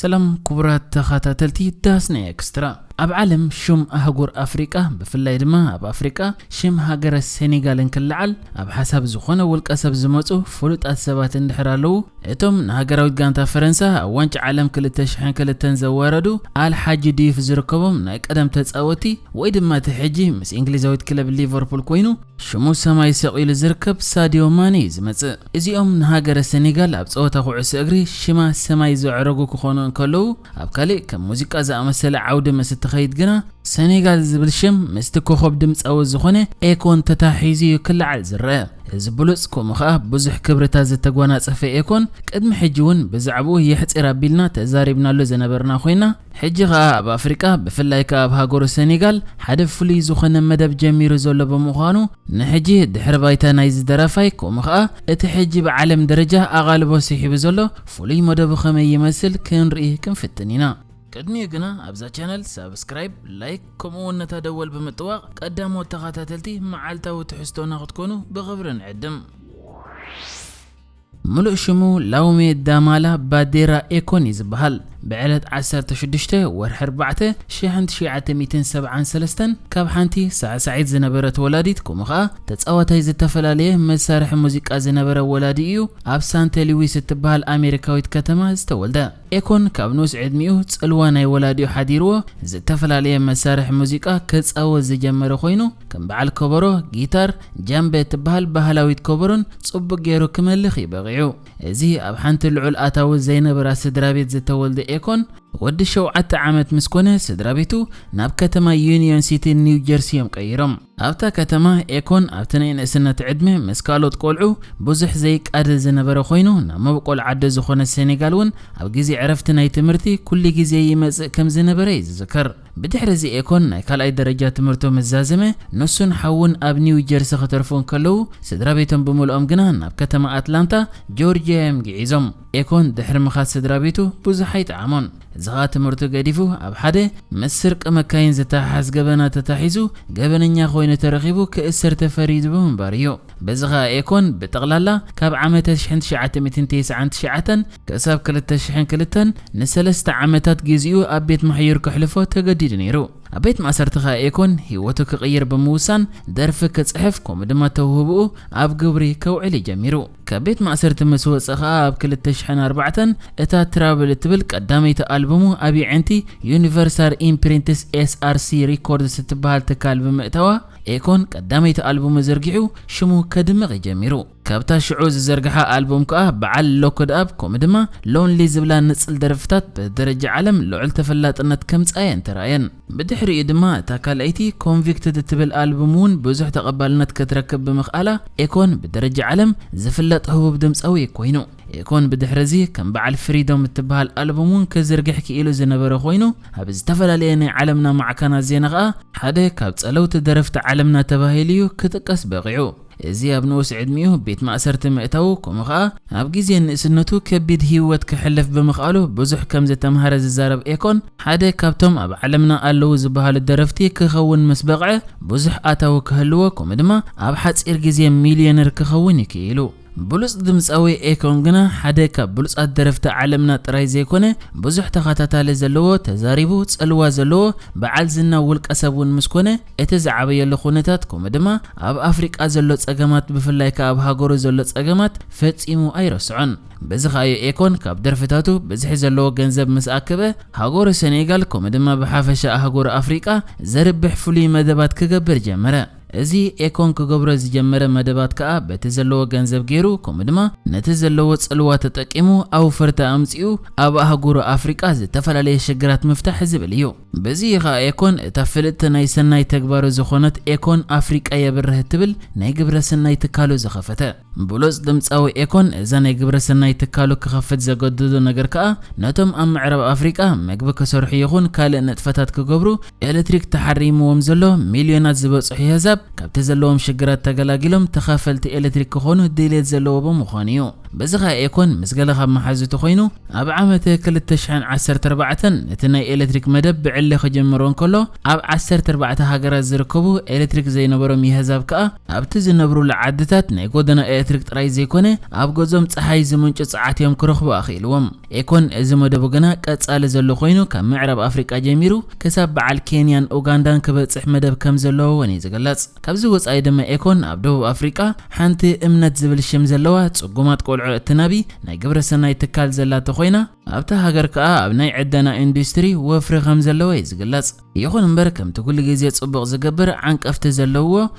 ሰላም ክቡራት ተኸታተልቲ ዳስና ኤክስትራ። ኣብ ዓለም ሽም ኣህጉር ኣፍሪቃ፣ ብፍላይ ድማ ኣብ ኣፍሪቃ ሽም ሃገረ ሴኔጋል እንክልዓል፣ ኣብ ሓሳብ ዝኾነ ውልቀ ሰብ ዝመጹ ፍሉጣት ሰባት እንድሕር ኣለዉ፣ እቶም ንሃገራዊት ጋንታ ፈረንሳ ኣብ ዋንጫ ዓለም ክልተ ሽሕን ክልተን ዘዋረዱ ኣል ሓጂ ዲዩፍ ዝርከቦም ናይ ቀደም ተጻወቲ ወይ ድማ እቲ ሕጂ ምስ እንግሊዛዊት ክለብ ሊቨርፑል ኮይኑ ሽሙ ሰማይ ሰቒሉ ዝርከብ ሳዲዮ ማኔ እዩ ዝመጽእ። እዚኦም ንሃገረ ሴኔጋል ኣብ ጸወታ ኩዕሶ እግሪ ሽማ ሰማይ ዘዕረጉ ክኾኑ እንከለዉ፣ ኣብ ካልእ ከም ሙዚቃ ዝኣመሰለ ዓውዲ ምስ እትኸይድ ግና፣ ሴኔጋል ዝብል ሽም ምስቲ ኮኸብ ድምጻዊ ዝኾነ ኤኮን ተታሒዙ እዩ ክለዓል ዝረአ። እዚ ብሉጽ ከምኡ ኸኣ ብዙሕ ክብርታት ዝተጓናጸፈ ኤኮን፣ ቅድሚ ሕጂ እውን ብዛዕባኡ የሕጺር ኣቢልና ተዛሪብናሉ ዝነበርና ኮይና፣ ሕጂ ኸኣ ኣብ ኣፍሪቃ፣ ብፍላይ ከኣ ኣብ ሃገሩ ሴኔጋል፣ ሓደ ፍሉይ ዝኾነ መደብ ጀሚሩ ዘሎ ብምዃኑ፣ ንሕጂ ድሕሪ ባይታ ናይዚ ደራፋይ፣ ከምኡ ኸኣ እቲ ሕጂ ብዓለም ደረጃ ኣቓልቦ ስሒቡ ዘሎ ፍሉይ መደቡ ከመይ ይመስል ክንርኢ ክንፍትን ኢና። ቅድሚኡ ግና ኣብዛ ቻነል ሳብስክራይብ፣ ላይክ፣ ከምኡ እውን ነታ ደወል ብምጥዋቕ ቀዳሞት ተኸታተልቲ መዓልታዊ ትሕዝቶና ክትኮኑ ብኽብሪ ንዕድም። ምሉእ ሽሙ ላውሜ ዳማላ ባዴራ ኤኮን እዩ ዝበሃል። ብዕለት ዓሰርተ ሽዱሽተ ወርሒ ኣርባዕተ ሽሕን ትሽዓተ ሚእትን ሰብዓን ሰለስተን ካብ ሓንቲ ሳዕሳዒት ዝነበረት ወላዲት፣ ከምኡ ኸኣ ተጻዋታይ ዝተፈላለየ መሳርሒ ሙዚቃ ዝነበረ ወላዲ እዩ ኣብ ሳንተ ሉዊስ እትበሃል ኣሜሪካዊት ከተማ ዝተወልደ። ኤኮን ካብ ንኡስ ዕድሚኡ ጽልዋ ናይ ወላዲኡ ሓዲርዎ፣ ዝተፈላለየ መሳርሒ ሙዚቃ ክጻወት ዝጀመረ ኮይኑ፣ ከም በዓል ከበሮ፣ ጊታር፣ ጃምበ እትበሃል ባህላዊት ከበሮን ጽቡቕ ገይሩ ክመልኽ እዩ በቒዑ። እዚ ኣብ ሓንቲ ልዑል ኣታዊ ዘይነበራ ስድራ ቤት ዝተወልደ ኤኮን፣ ወዲ ሸውዓተ ዓመት ምስ ኮነ፣ ስድራ ቤቱ ናብ ከተማ ዩኒዮን ሲቲ ኒው ጀርሲ እዮም ቀይሮም። ኣብታ ከተማ፣ ኤኮን ኣብቲ ናይ ንእስነት ዕድመ ምስ ካልኦት ቆልዑ ብዙሕ ዘይቃደል ዝነበረ ኮይኑ፣ ናብ መብቆል ዓዲ ዝኾነ ሴኔጋል እውን ኣብ ግዜ ዕረፍቲ ናይ ትምህርቲ ኩሉ ግዜ ይመጽእ ከም ዝነበረ እዩ ዝዝከር። ብድሕሪ እዚ ኤኮን ናይ ካልኣይ ደረጃ ትምህርቱ ምስ ዛዘመ፣ ንሱን ሓውን ኣብ ኒው ጀርሲ ከተርፉ እንከለዉ፣ ስድራ ቤቶም ብምልኦም ግና ናብ ከተማ ኣትላንታ ጆርጅያ እዮም ግዒዞም። ኤኮን ድሕሪ ምኻድ ስድራ ቤቱ ብዙሕ ኣይጠዓሞን። እዚ ኸኣ ትምህርቱ ገዲፉ፣ ኣብ ሓደ ምስ ስርቂ መካይን ዝተሓሓዝ ገበናት ተታሒዙ፣ ገበነኛ ኮይኑ ተረኺቡ ክእሰር ተፈሪዱ ብምንባር እዩ። በዚ ኸኣ ኤኮን ብጠቕላላ ካብ ዓመተ ሽሕን ትሽዓተ ሚእትን ተስዓን ትሽዓተን ክሳብ ክልተ ሽሕን ክልተን ንሰለስተ ዓመታት ግዜኡ ኣብ ቤት ማሕዩር ከሕልፎ ተገዲዱ ነይሩ። ኣብ ቤት ማእሰርቲ ኸኣ ኤኮን ህይወቱ ክቕይር ብምውሳን፣ ደርፊ ክጽሕፍ፣ ከምኡ ድማ ተውህብኡ ኣብ ግብሪ ከውዕል እዩ ጀሚሩ። ካብ ቤት ማእሰርቲ ምስ ወጸ ኸኣ፣ ኣብ ክልተ ሽሕን ኣርባዕተን እታ ትራብል እትብል ቀዳመይቲ ኣልቡሙ ኣብ የዕንቲ ዩኒቨርሳል ኢምፕሪንትስ ኤስ ኣር ሲ ሪኮርድስ እትበሃል ትካል ብምእታዋ፣ ኤኮን ቀዳመይቲ ኣልቡሙ ዘርጊሑ ሽሙ ከድምቕ እዩ ጀሚሩ። ካብታ ሽዑ ዝዘርግሓ ኣልቡም ከኣ፣ በዓል ሎክድ ኣፕ፣ ከምኡ ድማ ሎንሊ ዝብላ ንጽል ደርፍታት ብደረጃ ዓለም ልዑል ተፈላጥነት ከምጽኣ እየን ተራእየን። ብድሕሪኡ ድማ እታ ካልኣይቲ ኮንቪክትድ እትብል ኣልቡም እውን ብዙሕ ተቐባልነት ክትረክብ ብምኽኣላ፣ ኤኮን ብደረጃ ዓለም ዝፍለጥ ህቡብ ድምጻዊ ኮይኑ። ኤኮን ብድሕሪ እዚ ከም በዓል ፍሪዶም እትበሃል ኣልቡም እውን ክዝርግሕ ክኢሉ ዝነበረ ኮይኑ፣ ኣብ ዝተፈላለየ ናይ ዓለምና ማዕከናት ዜና ኸኣ ሓደ ካብ ጸለውቲ ደረፍቲ ዓለምና ተባሂሉ እዩ ክጥቀስ በቒዑ። እዚ ኣብ ንኡስ ዕድሚኡ ቤት ማእሰርቲ ምእታዉ፣ ከምኡ ኸኣ ኣብ ግዜ ንእስነቱ ከቢድ ህይወት ክሕልፍ ብምኽኣሉ ብዙሕ ከም ዝተምሃረ ዝዛረብ ኤኮን፣ ሓደ ካብቶም ኣብ ዓለምና ኣለዉ ዝበሃሉ ደረፍቲ ክኸውን ምስ በቕዐ፣ ብዙሕ ኣታዊ ክህልዎ፣ ከምኡ ድማ ኣብ ሓጺር ግዜ ሚልዮነር ክኸውን እዩ ክኢሉ። ብሉጽ ድምጻዊ ኤኮን ግና ሓደ ካብ ብሉጻት ደረፍቲ ዓለምና ጥራይ ዘይኮነ፣ ብዙሕ ተኸታታሊ ዘለዎ፣ ተዛሪቡ ጽልዋ ዘለዎ፣ በዓል ዝና ውልቀ ሰብ እውን ምስ ኮነ፣ እቲ ዝዓበየሉ ኩነታት፣ ከምኡ ድማ ኣብ ኣፍሪቃ ዘሎ ጸገማት፣ ብፍላይ ከኣ ኣብ ሃገሩ ዘሎ ጸገማት ፈጺሙ ኣይረስዖን። በዚ ከኣ እዩ ኤኮን ካብ ደርፍታቱ ብዝሒ ዘለዎ ገንዘብ ምስ ኣከበ፣ ሃገሩ ሴኔጋል፣ ከምኡ ድማ ብሓፈሻ ኣህጉር ኣፍሪቃ ዘርብሕ ፍሉይ መደባት ክገብር ጀመረ። እዚ ኤኮን ክገብሮ ዝጀመረ መደባት ከኣ በቲ ዘለዎ ገንዘብ ገይሩ፣ ከምኡ ድማ ነቲ ዘለዎ ጽልዋ ተጠቂሙ ኣውፈርቲ ኣምጺኡ ኣብ ኣህጉር ኣፍሪቃ ዝተፈላለየ ሽግራት ምፍታሕ ዝብል እዩ። በዚ ከኣ ኤኮን እታ ፍልጥቲ ናይ ሰናይ ተግባሩ ዝኾነት ኤኮን ኣፍሪቃ የብርህ እትብል ናይ ግብረ ሰናይ ትካሉ ዝኸፈተ። ብሉጽ ድምጻዊ ኤኮን እዛ ናይ ግብረ ሰናይ ትካሉ ክኸፍት ዘገድዶ ነገር ከኣ ነቶም ኣብ ምዕራብ ኣፍሪቃ መግቢ ክሰርሑ ይኹን ካልእ ንጥፈታት ክገብሩ ኤሌክትሪክ ተሓሪምዎም ዘሎ ሚልዮናት ዝበጽሑ ኣህዛብ ካብቲ ዘለዎም ሽግራት ተገላጊሎም ተኻፈልቲ ኤሌክትሪክ ክኾኑ ድልየት ዘለዎ ብምዃኑ እዩ። በዚ ኸኣ ኤኮን ምስ ገለ ካብ መሓዙቱ ኮይኑ ኣብ ዓመተ ክልተ ሽሕን ዓሰርተ ኣርባዕተን ነቲ ናይ ኤሌክትሪክ መደብ ብዕሊ ክጅምሮ እንከሎ ኣብ ዓሰርተ ኣርባዕተ ሃገራት ዝርከቡ ኤሌክትሪክ ዘይነበሮም ኣህዛብ ከኣ ኣብቲ ዝነብሩሉ ዓድታት ናይ ጎደና ኤሌክትሪክ ጥራይ ዘይኮነ ኣብ ገዝኦም ጸሓይ ዝምንጩ ጸዓት እዮም ክረኽቡ ኣኽኢልዎም። ኤኮን እዚ መደቡ ግና ቀጻሊ ዘሎ ኮይኑ፣ ካብ ምዕራብ ኣፍሪቃ ጀሚሩ ክሳብ በዓል ኬንያን ኡጋንዳን ክበጽሕ መደብ ከም ዘለዎ እውን እዩ ዝግለጽ። ካብዚ ወጻኢ ድማ ኤኮን ኣብ ደቡብ ኣፍሪቃ ሓንቲ እምነት ዝብል ሽም ዘለዋ ጽጉማት ቆልዑ እትናቢ ናይ ግብረ ሰናይ ትካል ዘላቶ ኮይና፣ ኣብታ ሃገር ከኣ ኣብ ናይ ዕደና ኢንዱስትሪ ወፍሪ ከም ዘለዎ እዩ ዝግለጽ። ይኹን እምበር፣ ከምቲ ኩሉ ግዜ ጽቡቕ ዝገብር ዓንቀፍቲ ዘለዎ፣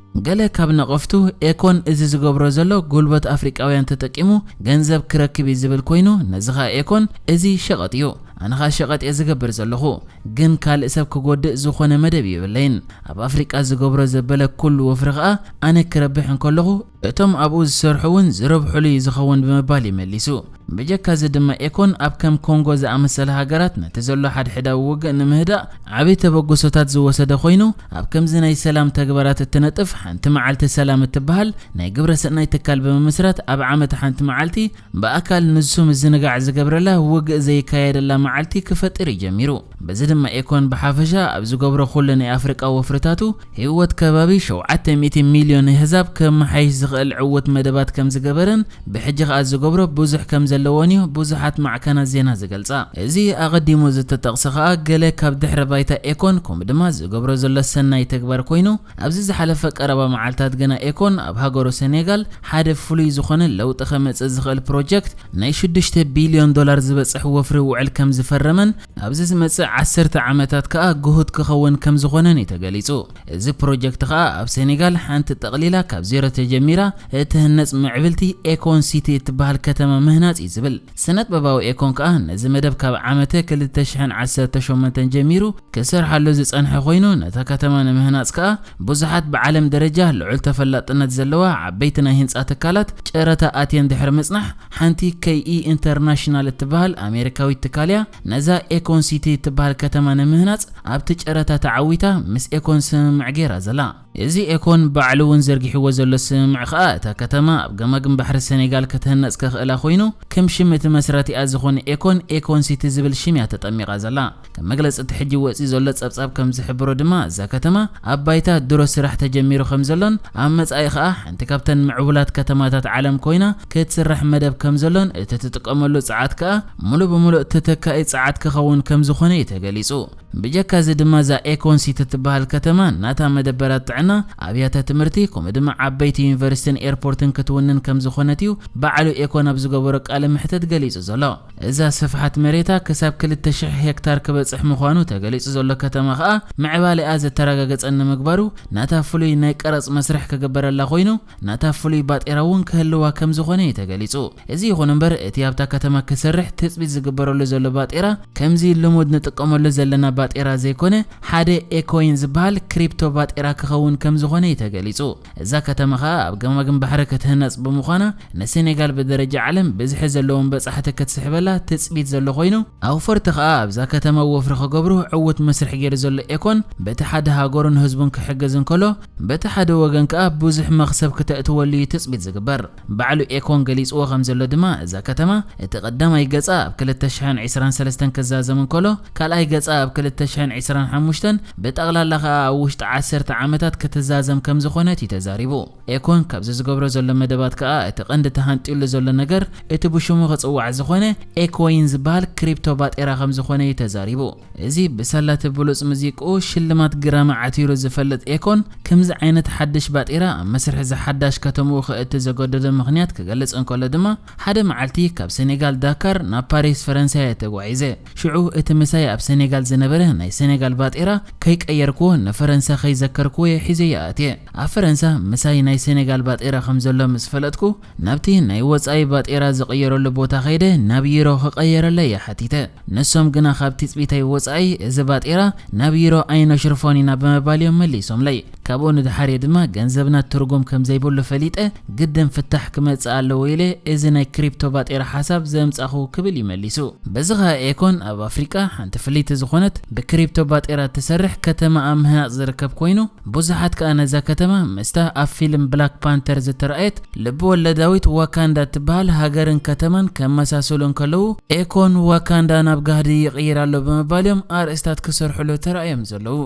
ገለ ካብ ነቐፍቱ ኤኮን እዚ ዝገብሮ ዘሎ ጉልበት ኣፍሪቃውያን ተጠቂሙ ገንዘብ ክረክብ እዩ ዝብል ኮይኑ፣ ነዚ ኸኣ ኤኮን እዚ ሸቐጥ እዩ፣ ኣነ ኸኣ ሸቐጥ እየ ዝገብር ዘለኹ፣ ግን ካልእ ሰብ ክጎድእ ዝኾነ መደብ የብለይን። ኣብ ኣፍሪቃ ዝገብሮ ዘበለ ኩሉ ወፍሪ ኸኣ ኣነ ክረብሕ እንከለኹ፣ እቶም ኣብኡ ዝሰርሑ እውን ዝረብሑሉ እዩ ዝኸውን ብምባል እዩ መሊሱ። ብጀካ እዚ ድማ ኤኮን ኣብ ከም ኮንጎ ዝኣመሰለ ሃገራት ነቲ ዘሎ ሓድሕዳዊ ውግእ ንምህዳእ ዓቢ ተበግሶታት ዝወሰደ ኮይኑ፣ ኣብ ከምዚ ናይ ሰላም ተግባራት እትነጥፍ ሓንቲ መዓልቲ ሰላም እትበሃል ናይ ግብረ ሰናይ ትካል ብምምስራት ኣብ ዓመት ሓንቲ መዓልቲ ብኣካል ንሱ ምዝንጋዕ ዝገብረላ ውግእ ዘይካየደላ መዓልቲ ክፈጥር እዩ ጀሚሩ። በዚ ድማ ኤኮን ብሓፈሻ ኣብ ዝገብሮ ኩሉ ናይ ኣፍሪቃ ወፍርታቱ ህይወት ከባቢ ሸውዓተ ሚእቲ ሚልዮን ኣህዛብ ከመሓይሽ ዝኽእል ዕዉት መደባት ከም ዝገበረን ብሕጂ ኸኣ ዝገብሮ ብዙሕ ከም ዘለዎን እዩ ብዙሓት ማዕከናት ዜና ዝገልጻ። እዚ ኣቐዲሙ ዝተጠቕሰ ኸኣ ገለ ካብ ድሕረ ባይታ ኤኮን ከምኡ ድማ ዝገብሮ ዘሎ ሰናይ ተግባር ኮይኑ፣ ኣብዚ ዝሓለፈ ቀረባ መዓልታት ግና ኤኮን ኣብ ሃገሩ ሰኔጋል ሓደ ፍሉይ ዝኾነ ለውጢ ከመጽእ ዝኽእል ፕሮጀክት ናይ ሽዱሽተ ቢልዮን ዶላር ዝበጽሕ ወፍሪ ውዕል ከም ዝፈረመን ኣብዚ ዝመጽእ ዓሰርተ ዓመታት ከኣ ግሁድ ክኸውን ከም ዝኾነን እዩ ተገሊጹ። እዚ ፕሮጀክት ከኣ ኣብ ሴኔጋል ሓንቲ ጠቕሊላ ካብ ዜሮ ተጀሚራ እትህነጽ ምዕብልቲ ኤኮን ሲቲ እትበሃል ከተማ ምህናጽ እዩ ዝብል። ስነጥበባዊ ኤኮን ከኣ ነዚ መደብ ካብ ዓመተ ክልተ ሽሕን ዓሰርተ ሸሞንተን ጀሚሩ ክሰርሓሉ ዝጸንሐ ኮይኑ፣ ነታ ከተማ ንምህናጽ ከኣ ብዙሓት ብዓለም ደረጃ ልዑል ተፈላጥነት ዘለዋ ዓበይቲ ናይ ህንጻ ትካላት ጨረታ ኣትየን ድሕሪ ምጽናሕ፣ ሓንቲ ኬይ ኢ ኢንተርናሽናል እትበሃል ኣሜሪካዊት ትካል እያ። ነዛ ኤኮን ሲቲ እትበሃል ከተማ ንምህናጽ ኣብቲ ጨረታ ተዓዊታ ምስ ኤኮን ስምምዕ ገይራ ዘላ። እዚ ኤኮን ባዕሉ እውን ዘርጊሕዎ ዘሎ ስምምዕ ኸኣ እታ ከተማ ኣብ ገማግም ባሕሪ ሰኔጋል ክትህነጽ ከኽእላ ኮይኑ፣ ከም ሽም እቲ መስራቲኣ ዝኾነ ኤኮን፣ ኤኮን ሲቲ ዝብል ሽም እያ ተጠሚቓ ዘላ። ከም መግለጺ እቲ ሕጂ ወጺኡ ዘሎ ጸብጻብ ከም ዝሕብሮ ድማ፣ እዛ ከተማ ኣብ ባይታ ድሮ ስራሕ ተጀሚሩ ከም ዘሎን ኣብ መጻኢ ኸኣ ሓንቲ ካብተን ምዕቡላት ከተማታት ዓለም ኮይና ክትስራሕ መደብ ከም ዘሎን፣ እቲ ትጥቀመሉ ጸዓት ከኣ ሙሉእ ብሙሉእ ተተካኢ ጸዓት ክኸውን ከም ዝኾነ እዩ ተገሊጹ። ብጀካ እዚ ድማ እዛ ኤኮን ሲቲ እትበሃል ከተማ ናታ መደበራት ጥዕና፣ ኣብያተ ትምህርቲ፣ ከምኡ ድማ ዓበይቲ ዩኒቨርሲቲን ኤርፖርትን ክትውንን ከም ዝኾነት እዩ ባዕሉ ኤኮን ኣብ ዝገበሮ ቃለ መሕተት ገሊጹ ዘሎ። እዛ ስፍሓት መሬታ ክሳብ ክልተ ሽሕ ሄክታር ክበጽሕ ምዃኑ ተገሊጹ ዘሎ ከተማ ኸኣ ምዕባሌኣ ዘተረጋገጸ ንምግባሩ ናታ ፍሉይ ናይ ቀረጽ መስርሕ ክግበረላ ኮይኑ፣ ናታ ፍሉይ ባጤራ እውን ክህልዋ ከም ዝኾነ እዩ ተገሊጹ። እዚ ይኹን እምበር፣ እቲ ኣብታ ከተማ ክሰርሕ ትጽቢት ዝግበረሉ ዘሎ ባጤራ፣ ከምዚ ልሙድ ንጥቀመሉ ዘለና ባጤራ ዘይኮነ፣ ሓደ ኤኮይን ዝበሃል ክሪፕቶ ባጤራ ክኸውን ከም ዝኾነ እዩ ተገሊጹ። እዛ ከተማ ኸኣ ኣብ ገማግም ባሕሪ ክትህነጽ ብምዃና፣ ንሴኔጋል ብደረጃ ዓለም ብዝሒ ዘለዎም በጻሕቲ ክትስሕበላ ትጽቢት ዘሎ ኮይኑ፣ ኣውፈርቲ ኸኣ ኣብዛ ከተማ ወፍሪ ክገብሩ ዕዉት መስርሕ ገይሩ ዘሎ ኤኮን፣ በቲ ሓደ ሃገሩን ህዝቡን ክሕግዝ እንከሎ፣ በቲ ሓደ ወገን ከኣ ብዙሕ መኽሰብ ክተእትወሉ እዩ ትጽቢት ዝግበር። ባዕሉ ኤኮን ገሊጽዎ ከም ዘሎ ድማ፣ እዛ ከተማ እቲ ቀዳማይ ገጻ ኣብ ክልተ ሽሕን ዕስራን ሰለስተን ክዛዘም እንከሎ፣ ካልኣይ ገጻ ኣብ ክልተ ሽሕን ዕስራን ሓሙሽተን፣ ብጠቕላላ ከኣ ኣብ ውሽጢ ዓሰርተ ዓመታት ክትዛዘም ከም ዝኾነት እዩ ተዛሪቡ። ኤኮን ካብዚ ዝገብሮ ዘሎ መደባት ከኣ እቲ ቀንዲ ተሃንጥዩሉ ዘሎ ነገር እቲ ብሽሙ ክጽዋዕ ዝኾነ ኤኮይን ዝበሃል ክሪፕቶ ባጤራ ከም ዝኾነ እዩ ተዛሪቡ። እዚ ብሳላቲ ብሉጽ ሙዚቅኡ ሽልማት ግራሚ ዓቲሩ ዝፈልጥ ኤኮን፣ ከምዚ ዓይነት ሓድሽ ባጤራ ኣብ መስርሕ እዛ ሓዳሽ ከተምኡ ከእቱ ዘገደዶ ምኽንያት ክገልጽ እንከሎ ድማ፣ ሓደ መዓልቲ ካብ ሴኔጋል ዳካር ናብ ፓሪስ ፈረንሳ እየ ተጓዒዘ። ሽዑ እቲ ምሳይ ኣብ ሴኔጋል ዝነበረ ናይ ሴኔጋል ባጤራ ከይቀየርክዎ ንፈረንሳ ከይዘከርክዎ እየ ሒዘዮ ኣትየ። ኣብ ፈረንሳ ምሳይ ናይ ሴኔጋል ባጤራ ከም ዘሎ ምስ ፈለጥኩ፣ ናብቲ ናይ ወጻኢ ባጤራ ዝቕየረሉ ቦታ ከይደ ናብ ዩሮ ክቐየረለይ እየ ሓቲተ። ንሶም ግና ካብ ትጽቢተይ ወጻኢ እዚ ባጤራ ናብ ዩሮ ኣይነሽርፎን ኢና ብምባል እዮም መሊሶምለይ። ካብኡ ንድሓር እየ ድማ ገንዘብና ትርጉም ከም ዘይብሉ ፈሊጠ ግድን ፍታሕ ክመጽእ ኣለዎ ኢለ እዚ ናይ ክሪፕቶ ባጤራ ሓሳብ ዘምጻኹ ክብል እዩ መሊሱ። በዚ ኸኣ ኤኮን ኣብ ኣፍሪቃ ሓንቲ ፍልይቲ ዝኾነት ብክሪፕቶ ባጤራ እትሰርሕ ከተማ ኣብ ምህናጽ ዝርከብ ኮይኑ ብዙሓት ከኣ ነዛ ከተማ ምስታ ኣብ ፊልም ብላክ ፓንተር ዝተራእየት ልቢ ወለዳዊት ዋካንዳ እትበሃል ሃገርን ከተማን ከመሳስሉ እንከለዉ፣ ኤኮን ዋካንዳ ናብ ጋህዲ ይቕይር ኣሎ ብምባል እዮም ኣርእስታት ክሰርሕሉ ተራእዮም ዘለዉ።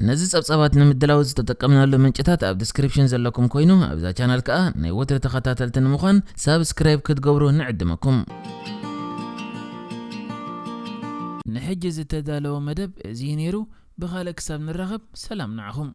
ነዚ ጸብጻባት ንምድላው ዝተጠቀምናሉ ምንጭታት ኣብ ዲስክሪፕሽን ዘለኩም ኮይኑ፣ ኣብዛ ቻናል ከኣ ናይ ወትሪ ተኸታተልቲ ንምዃን ሳብስክራይብ ክትገብሩ ንዕድመኩም። ንሕጂ ዝተዳለወ መደብ እዚ ነይሩ። ብኻልእ ክሳብ ንራኸብ ሰላም ንዓኹም።